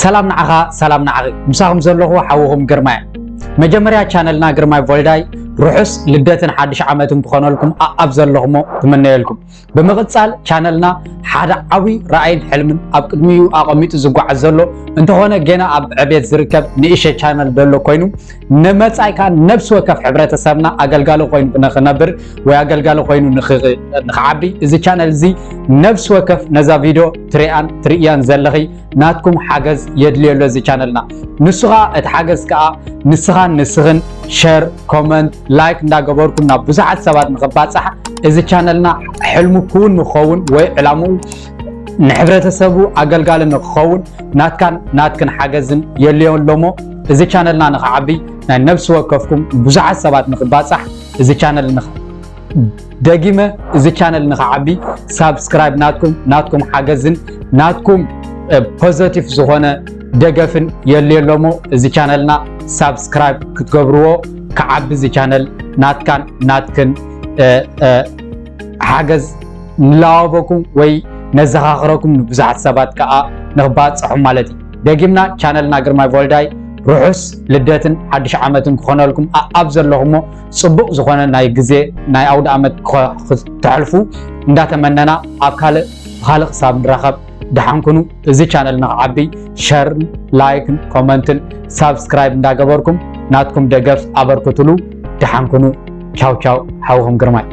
ሰላም ንዓኻ፣ ሰላም ንዓኺ። ምሳኹም ዘለኹ ሓውኹም ግርማይ። መጀመርያ ቻነልና ግርማይ ቮልዳይ ርሑስ ልደትን ሓድሽ ዓመትን ክኾነልኩም ኣኣብ ዘለኹሞ ትምነየልኩም። ብምቕጻል ቻነልና ሓደ ዓብዪ ራእይን ሕልምን ኣብ ቅድሚኡ ኣቐሚጡ ዝጓዓዝ ዘሎ እንተኾነ ገና ኣብ ዕቤት ዝርከብ ንእሽተይ ቻነል ዘሎ ኮይኑ ንመጻኢካ ነፍሲ ወከፍ ሕብረተሰብና ኣገልጋሊ ኮይኑ ንኽነብር ወይ ኣገልጋሊ ኮይኑ ንኽ- ንኽዓቢ እዚ ቻነል እዚ ነፍሲ ወከፍ ነዛ ቪድዮ ትሪኣን ትርእያን ዘለኺ ናትኩም ሓገዝ የድልዮ ኣሎ እዚ ቻነልና። ንሱ ኸኣ እቲ ሓገዝ ከኣ ንስኻን ንስኽን ሸር፣ ኮመንት፣ ላይክ እንዳገበርኩም ናብ ብዙሓት ሰባት ንኽባጻሕ እዚ ቻነልና ሕልሙ ክውን ንክኸውን ወይ ዕላምኡ ንሕብረተሰቡ ኣገልጋሊ ንክኸውን ናትካን ናትክን ሓገዝን የድልዮ ኣሎ እሞ እዚ ቻነልና ንኽዓቢ ናይ ነፍሲ ወከፍኩም ብዙሓት ሰባት ንኽባጻሕ እዚ ቻነል ንኽ ደጊመ እዚ ቻነል ንኽዓቢ ሳብስክራይብ ናትኩም ናትኩም ሓገዝን ናትኩም ፖዘቲቭ ዝኾነ ደገፍን የድልዮ ኣሎ እሞ እዚ ቻነልና ሳብስክራይብ ክትገብርዎ ክዓቢ እዚ ቻነል ናትካን ናትክን እ፣ እ፣ ሓገዝ ንላዋበኩም ወይ ነዘኻኽረኩም ንብዙሓት ሰባት ከዓ ንክባፅሑ ማለት እዩ። ደጊምና ቻነልና ግርማይ ቮልዳይ ርሑስ ልደትን ሓድሽ ዓመትን ክኾነልኩም ኣኣብ ዘለኹሞ ፅቡቕ ዝኾነ ናይ ግዜ ናይ ኣውደ ዓመት ክተሕልፉ እንዳተመነና ኣብ ካልእ ብኻልእ ክሳብ ንራኸብ ደሓንኩኑ እዚ ቻነል ንክዓቢ ሸርን ላይክን ኮመንትን ሳብስክራይብ እንዳገበርኩም ናትኩም ደገፍ ኣበርክቱሉ። ደሓንኩኑ። ቻው ቻው። ሓውኹም ግርማይ።